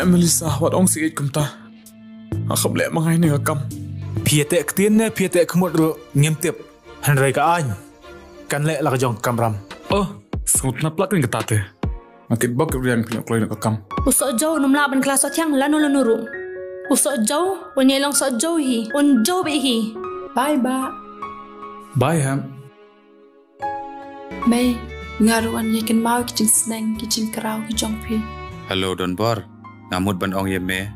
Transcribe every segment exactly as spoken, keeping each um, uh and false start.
Melissa, wat ong sih kumta. Nga kham leh ma nga ïa kane ka kam. Phi ïa teh ktien ne phi ïa teh khmut ruh ngim tip. Hynrei ka aiñ kan leh la ka jong ka kamram. Oh, sngewtynnat palat kane kata te. Nga kit bok kit riang phi ïoh kloi noh ka kam. U Sohjew um lah ban kylla sohthiang lano lano ruh. U Sohjew un ïai long Sohjew hi, un jew beit hi. Bye, Bah. Bye, Hep. Mei, nga ruh ngan ïai kynmaw ki jingsneng ki jingkraw ki jong phi. Hello Donbor, nga mut ban ong ïa me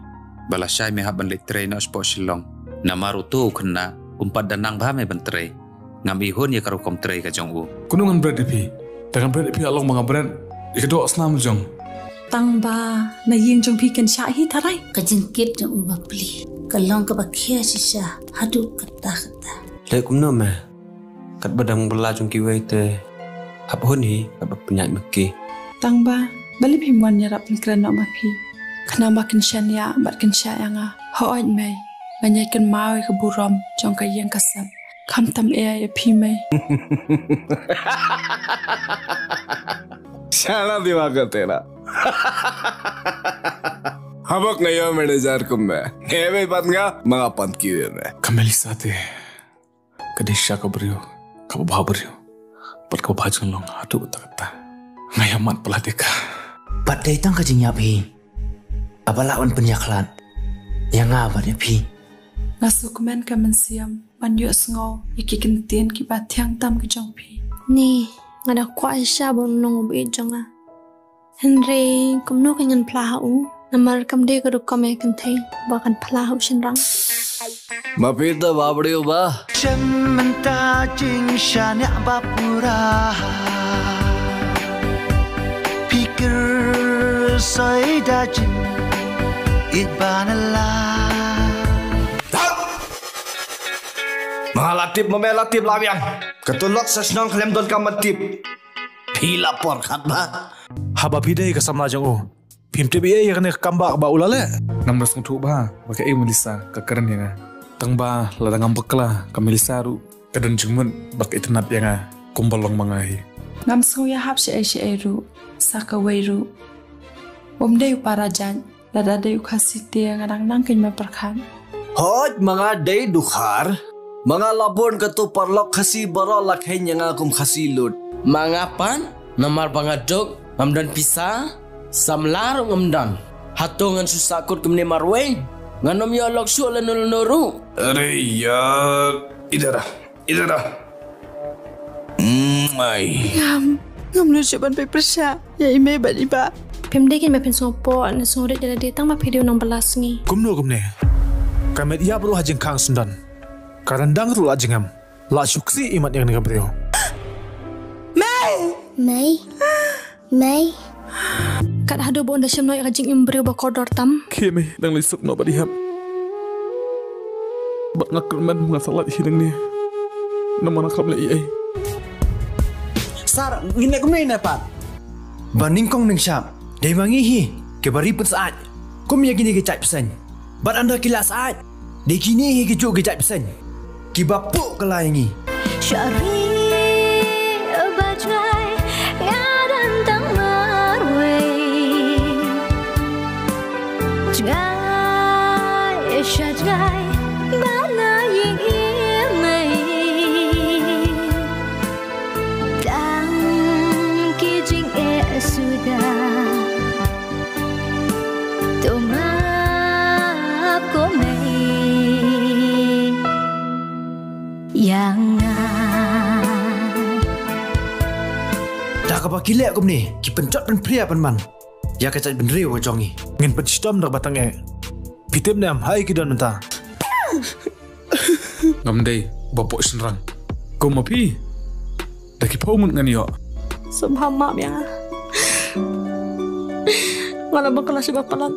ba lashai me hap ban leit trei noh shapoh Shillong. Namar uto u khynnah um pat da nang bha me ban trei. Ngam ihun ïa ka rukom trei ka jong u. Kumno ngan bret ïa phi? Te ngan bret ïa phi, long ba nga bret ïa ka doh snam jong. Tang ba na ïing jong phi kan shah hi tharai. Ka jingkit jong u bapli ka long kaba khia shisha haduh katta katta. Leh kumno me? Katba dang bylla jong kiwei te hap hun hi katba pynïaid ma ki. Tang ba balei phim wan ïarap pynkren noh ma phi? Khnang ba kin shaniah bad kin shah ïa nga. Hooid mei, ngan ïai kynmaw ïa ka burom jong ka ïing ka sem. Khamtam ïa phi mei. Shala diwa ka tera. Habok nga ïoh manager kum me. Hebe pat nga ma nga pan ki me. Ka Melissa te ka dei shisha ka briew kaba bha briew bad kaba bha jinglong haduh katta katta. Nga ïa mad palat ïa ka. Pat dei tang ka jingïap hi aba lah ban pynïakhlad ïa nga bad ïa phi. Nga sngewkmen ka mynsiem ban ïohsngew ïa ki kyntien kiba thiang tam ki jong phi. Ni, nga da kwah shisha ba un long u baieit jong nga. Hynrei kumno kan ngan phla ha u? Namar kam dei ka rukom ïa kynthei ba kan phla ha u shynrang. Ma phi te ba briew ba. Shem mynta jingshaniah ba pura. Phi kyrsoh da jingïeit ba na la. Ma nga la tip, ma me la tip la biang. Ka tulok sa shnong khlem don kam tip. Phi la por khat ba. Haba phi dei ka samla jong u, phim tip ei ei ïa kane ka kam ba, ba u la leh. Ngam da sngewthuh ba ba kaei Melissa ka kren ïa nga. Tang ba lada ngam bakla ka Melissa ruh ka don jingmut ba ka itynnad ïa nga kumba long ma nga hi. Ngam sngew ïahap shaei shaei ruh sa kawei ruh. Um dei u para jait. Lada dei u Khasi te nga dang nang kynmaw pyrkhat. Hooid ma nga dei dkhar. Ma nga la bun kato paralok Khasi baroh la kheiñ ïa nga kum Khasi lut. Ma nga pat namar ba nga duk ngam don pisa, samla ruh ngam don. Hato ngan shu sahkut kumne marwei? Ngan ym ïoh lok shuh lano lano ruh. Are yaar, idhar aa. Ida da. Mai. Ngam, ngam nud shuh ban peit pyrshah ïa i mei bad i bah. Phim dei kein ba phin sngewpoh ne sngewrit ïa lade tang ba phi dei u nongbylla sngi. Kumno kumne? Ka met ïap ruh ha jingkhang syndon. Ka ryndang ruh la jingem. La shu ksih imat ïa kane ka briew. Mei! Mei. Mei. Kat haduh ba un da shem noh ïa ka jingim briew ba kordor tam. Khie mei, dang leit suk noh bad i Hep. Bad nga kyrmen ba nga sa lait hi nangne. Namar nga khlem leh ei ei. Sir, ngin leh kumne ne pat? Ba nyngkong nyngshap dei ma ngi hi kiba ri pynsyaid. Kum ïa kine ki jait bseiñ. Bad ynda ki la syaid, dei kine hi kijuh ki jait bseiñ kiba puh kylla ïa ngi. Sha ri ba jngai nga don tang marwei. Jngai sha jngai ba nga ïeng ïa mei. Tang ki jingeh suda. To map ko mei ïa nga. Da kaba ki leh kumne ki pynjot pynphria pynman ïa ka jaitbynriew ka jong ngi. Ngin pynshitom da kaba tang eh. Phi tip ne em ha ei ki don mynta? Ngam dei ba poh shynrang kum ma phi. Da ki phew ngut ngan ïoh. Sngewbha map ïa nga. Nga la bakla shibun palat.